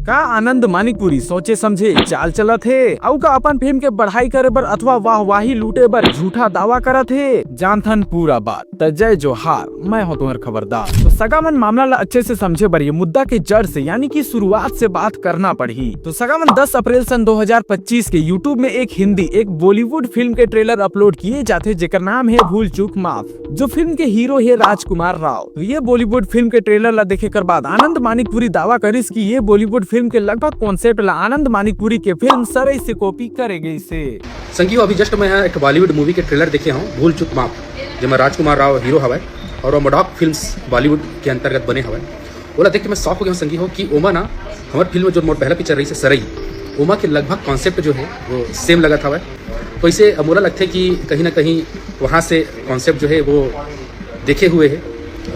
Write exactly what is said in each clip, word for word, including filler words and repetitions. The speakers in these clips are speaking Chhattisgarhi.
का आनंद मानिकपुरी सोचे समझे चाल चलत हे? अउ का अपन फिल्म के बढ़ाई करे बर अथवा वाहवाही लूटे बर झूठा दावा करत हे? जानथन पूरा बात। त जय जोहार, मैं हूं तुम्हार खबरदार। तो सगा मन, मामला ला अच्छे से समझे बर ये मुद्दा के जड़ से यानी कि शुरुआत से बात करना पड़ही। तो सगा मन, दस अप्रैल सन दो हज़ार पच्चीस के YouTube में एक हिंदी, एक बॉलीवुड फिल्म के ट्रेलर अपलोड किए जाथे, जेकर नाम है भूल चूक माफ, जो फिल्म के हीरो है राजकुमार राव। तो ये बॉलीवुड फिल्म के ट्रेलर ला देखे कर बाद आनंद मानिकपुरी दावा करिस कि ये बॉलीवुड फिल्म के लगभग कॉन्सेप्ट ला आनंद मानिकपुरी के फिल्म सरई से कॉपी करे गइसे। संगी हो, अभी जस्ट मैं ह एक बॉलीवुड मूवी के ट्रेलर देखे हूँ, भूल चूक माफ, जेमा राजकुमार राव हीरो हवय और वो मडॉक फिल्म्स बॉलीवुड के अंतर्गत बने हवय। ओला देख के मैं शॉक हो गया हूँ संगी हो कि ओमा ना हमर फिल्म जो मोर पहला पिक्चर रही से सरई, ओमा के लगभग कॉन्सेप्ट जो है वो सेम लगत हवय। तो इसे मोला लगथे कि कहीं ना कहीं वहाँ से कॉन्सेप्ट जो है वो देखे हुए है।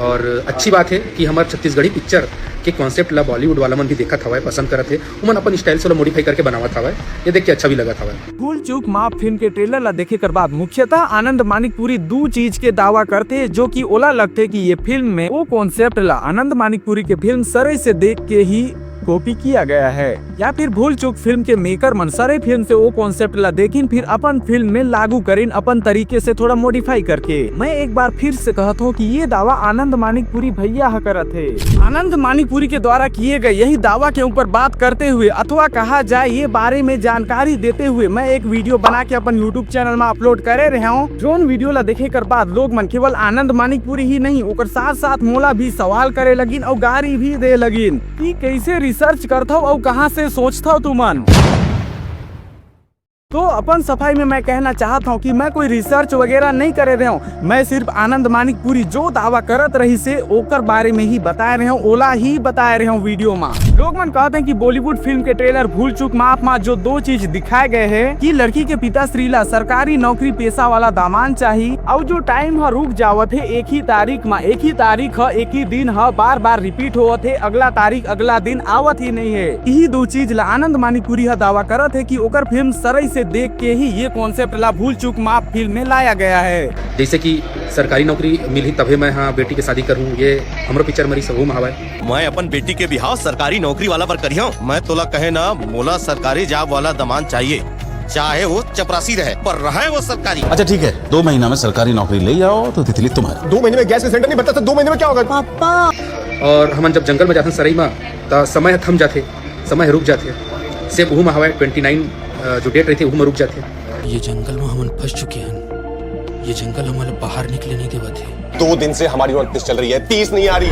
और अच्छी बात है कि हमर छत्तीसगढ़ी पिक्चर के कॉन्सेप्ट ला बॉलीवुड वाला मन भी देखत हवय, पसंद करत है, उमन अपन स्टाइल से ओला मॉडिफाई करके बनावत हवय। ये देख के अच्छा भी लगत हवय। भूल चूक माफ फिल्म के ट्रेलर ला देखे कर बाद मुख्यतः आनंद मानिकपुरी दू चीज के दावा करथे, जो कि ओला लगथे कि ये फिल्म में वो कॉन्सेप्ट ला आनंद मानिकपुरी के फिल्म सरई से देख के ही कॉपी किया गया है, या फिर भूल चूक फिल्म के मेकर मन सरई फिल्म से वो कॉन्सेप्ट ला देखिन, फिर अपन फिल्म में लागू करिन अपन तरीके से थोड़ा मॉडिफाई करके। मैं एक बार फिर से कहत हूँ कि ये दावा आनंद मानिकपुरी भैया ह करत हे। आनंद मानिकपुरी के द्वारा किए गए यही दावा के ऊपर बात करते हुए अथवा कहा जाए ये बारे में जानकारी देते हुए मैं एक वीडियो बना के अपन YouTube चैनल में अपलोड करे रहे हूँ, जोन वीडियो ला देखे कर बाद लोग मन केवल आनंद मानिकपुरी ही नहीं, ओकर साथ साथ मोला भी सवाल करे लगिन अउ गारी भी दे लगिन कि कैसे रिसर्च करथव अउ कहाँ से सोचथव तुमन। तो अपन सफाई में मैं कहना चाहत हूँ कि मैं कोई रिसर्च वगैरह नहीं करे रहे हूँ, मैं सिर्फ आनंद मानिकपुरी जो दावा करत रहिसे ओकर बारे में ही बताए रहे हूँ, ओला ही बताए रहे हूँ वीडियो में। लोग मन कहते हैं कि बॉलीवुड फिल्म के ट्रेलर भूल चूक माफ मा जो दो चीज दिखाए गए हैं कि लड़की के पिता श्री ला सरकारी नौकरी पेशा वाला दामान चाही, अउ जो टाइम ह रुक जावत हे एक ही तारीख मा, एक ही तारीख ह, एक ही दिन ह बार बार रिपीट होवत हे, अगला तारीख अगला दिन आवत ही नहीं है। यही दो चीज ला आनंद मानिकपुरी ह दावा करत हे कि ओकर फिल्म सरई से देख के ही ये कॉन्सेप्ट ला भूल चूक माफ फिल्म में लाया गया है। जैसे कि सरकारी नौकरी मिलही तभे मैं हाँ बेटी के शादी करूँ, ये हमरो पिक्चर मरी सबू में हवय। मैं अपन बेटी के बिहाव सरकारी नौकरी वाला बर करिहौं। मैं तोला कहे ना, मोला सरकारी जॉब वाला दमान चाहिए, चाहे वो चपरासी रहे, पर रहे वो सरकारी। अच्छा ठीक है, दो महीना में सरकारी नौकरी ले आओ तो तितली तुम्हारी। दो महीने में गैस का सिलेंडर नहीं भरता तो दो महीने में क्या होगा? पापा। और हमन जब जंगल में जाथन सरई मा, त समय ह थम जाथे, समय ह रुक जाथे। सेम उहू मा हवय, ट्वेंटी नाइन, अ, जो डेट रहिथे, उहू मा रुक जाथे। ये जंगल में हमन फंस चुके हैं। ये जंगल हमन ला बाहर निकले नहीं देवत हे। दो दिन से हमारी नॉन तीस चल रही है, तीस नहीं आ रही।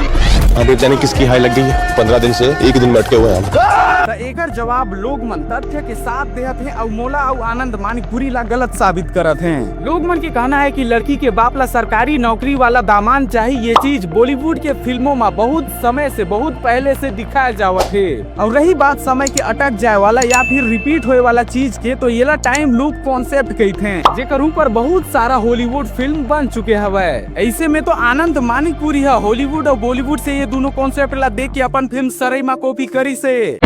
अब ये जाने किसकी हाय लग गई है, पंद्रह दिन से एक दिन में अटके हुए हैं हम। त एकर जवाब लोग मन तथ्य के साथ देहत हे अउ मोला अउ आनंद मानिकपुरी ला गलत साबित करत हे। लोग मन के कहना है कि लड़की के बाप ला सरकारी नौकरी वाला दामान चाही, ये चीज बॉलीवुड के फिल्मों में बहुत समय से, बहुत पहले से दिखाया जावत हे। अउ रही बात समय के अटक जाए वाला या फिर रिपीट होए वाला चीज के, तो येला टाइम लूप कॉन्सेप्ट कहिथे, जेकर ऊपर बहुत सारा हॉलीवुड फिल्म बन चुके हवय। ऐसे में तो आनंद मानिकपुरी ह हॉलीवुड अउ बॉलीवुड से ये दोनों कॉन्सेप्ट ला देख के अपन फिल्म सरई मा कॉपी करिस हे।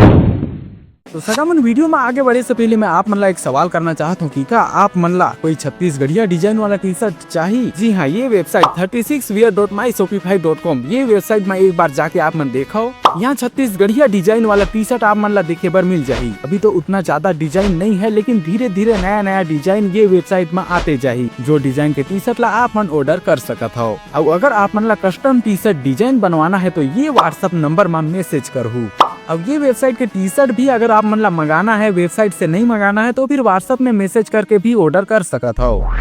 तो सगा मन, वीडियो में आगे बढ़े से पहले मैं आप मन ला एक सवाल करना चाहत हूँ कि का आप मन ला कोई छत्तीसगढ़िया डिजाइन वाला टी शर्ट चाही? जी हाँ, ये website thirty six wear dot my shopify dot com, ये वेबसाइट में एक बार जाके आप मन देखो। यहाँ छत्तीसगढ़िया डिजाइन वाला टी शर्ट आप मन ला देखे बर मिल जाही। अभी तो उतना ज्यादा डिजाइन नहीं है, लेकिन धीरे धीरे नया नया डिजाइन ये वेबसाइट में आते जाही, जो डिजाइन के टी शर्ट ला आप मन ऑर्डर कर सकत हो। अउ अगर आप मन ला कस्टम टी शर्ट डिजाइन बनवाना है तो ये WhatsApp नंबर में मैसेज करहू। अब ये वेबसाइट के टी शर्ट भी अगर आप मन ला मंगाना है, वेबसाइट से नहीं मंगाना है, तो फिर WhatsApp में मैसेज करके भी ऑर्डर कर सकत हो।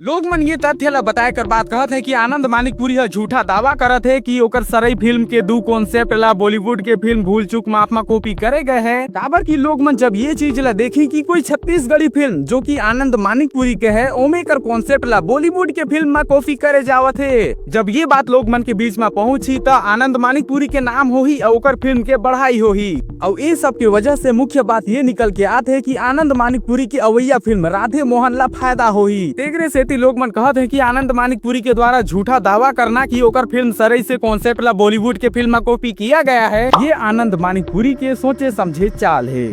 लोग मन ये तथ्य ला बताए कर बात कहत है कि आनंद मानिकपुरी ह झूठा दावा करत है कि ओकर सरई फिल्म के दू कॉन्सेप्ट ला बॉलीवुड के फिल्म भूल चूक माफ मा कॉपी करे गए है। काबर कि लोग मन जब ये चीज ला देखी कि कोई छत्तीसगढ़ी फिल्म जो कि आनंद मानिकपुरी के है, ओमे कर कॉन्सेप्ट ला बॉलीवुड के फिल्म मा कॉपी करे जावत है। जब ये बात लोग मन के बीच मा पहुंची, त आनंद मानिकपुरी के नाम होही अउ ओकर फिल्म के बढ़ाई होही। अउ ए सब के वजह से मुख्य बात ये निकल के आत है कि आनंद मानिकपुरी की अवैया फिल्म राधे मोहन ला फायदा होही। तेकरे सेती लोग मन कहत है कि आनंद मानिकपुरी के द्वारा झूठा दावा करना कि ओकर फिल्म सरई से कॉन्सेप्ट ला बॉलीवुड के फिल्म मा कॉपी किया गया है, ये आनंद मानिकपुरी के सोचे समझे चाल है।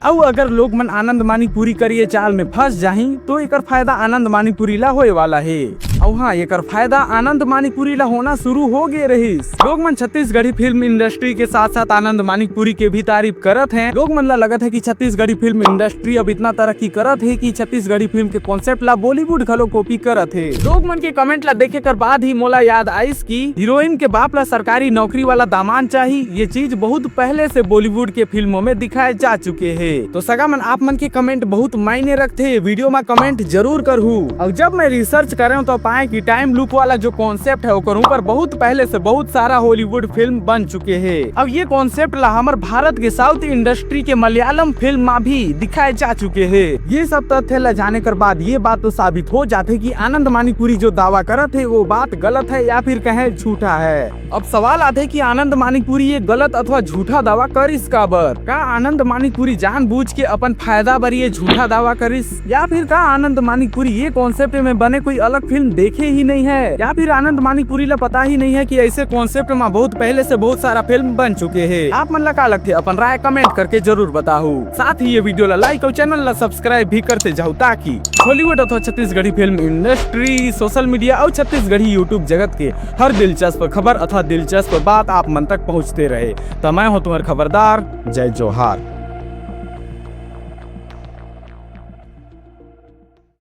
अउ अगर लोग मन आनंद मानिकपुरी कर ये चाल में फंस जाही, तो एकर फायदा आनंद मानिकपुरी ला होए वाला हे। अउ हाँ, एकर फायदा आनंद मानिकपुरी ला होना शुरू हो गए रहिस। लोग मन छत्तीसगढ़ी फिल्म इंडस्ट्री के साथ साथ आनंद मानिकपुरी के भी तारीफ करत हैं। लोग मन ला लगत है कि छत्तीसगढ़ी फिल्म इंडस्ट्री अब इतना तरक्की करत है कि छत्तीसगढ़ी फिल्म के कॉन्सेप्ट ला बॉलीवुड घलो कॉपी करत है। लोग मन के कमेंट ला देखे कर बाद ही मोला याद आइस कि हीरोइन के बाप ला सरकारी नौकरी वाला दामाद चाही। ये चीज बहुत पहले से बॉलीवुड के फिल्मों में दिखाए जा चुके हैं। तो सगा मन, आप मन के कमेंट बहुत मायने रखते। वीडियो में कमेंट जरूर करहू। और जब मैं रिसर्च करें तो पाए कि टाइम लूप वाला जो कॉन्सेप्ट है ओकर ऊपर बहुत पहले से बहुत सारा हॉलीवुड फिल्म बन चुके हैं। अब ये कॉन्सेप्ट ला हमर भारत के साउथ इंडस्ट्री के मलयालम फिल्म में भी दिखाए जा चुके हैं। ये सब तथ्य ला जाने कर बाद ये बात तो साबित हो जाते कि आनंद मानिकपुरी जो दावा करत है वो बात गलत है या फिर कहें झूठा है। अब सवाल आते कि आनंद मानिकपुरी ये गलत अथवा झूठा दावा करिस काबर? का आनंद मानिकपुरी जानबूझ के अपन फायदा बर ये झूठा दावा करिस, या फिर का आनंद मानिकपुरी ये कॉन्सेप्ट में बने कोई अलग फिल्म देखे ही नहीं है, या फिर आनंद मानिकपुरी ला पता ही नहीं है कि ऐसे कॉन्सेप्ट में बहुत पहले से बहुत सारा फिल्म बन चुके हैं? आप मन ला का लगथे? अपन राय कमेंट करके जरूर बताहू। साथ ही ये वीडियो ला लाइक और चैनल ला सब्सक्राइब भी करते जाओ, ताकि हॉलीवुड अथवा Chhattisgarhi film industry, social media और छत्तीसगढ़ी यूट्यूब जगत के हर दिलचस्प खबर अथवा दिलचस्प बात आप मन तक पहुंचते रहे। तो मैं हूं तुम्हार खबरदार, जय जोहार।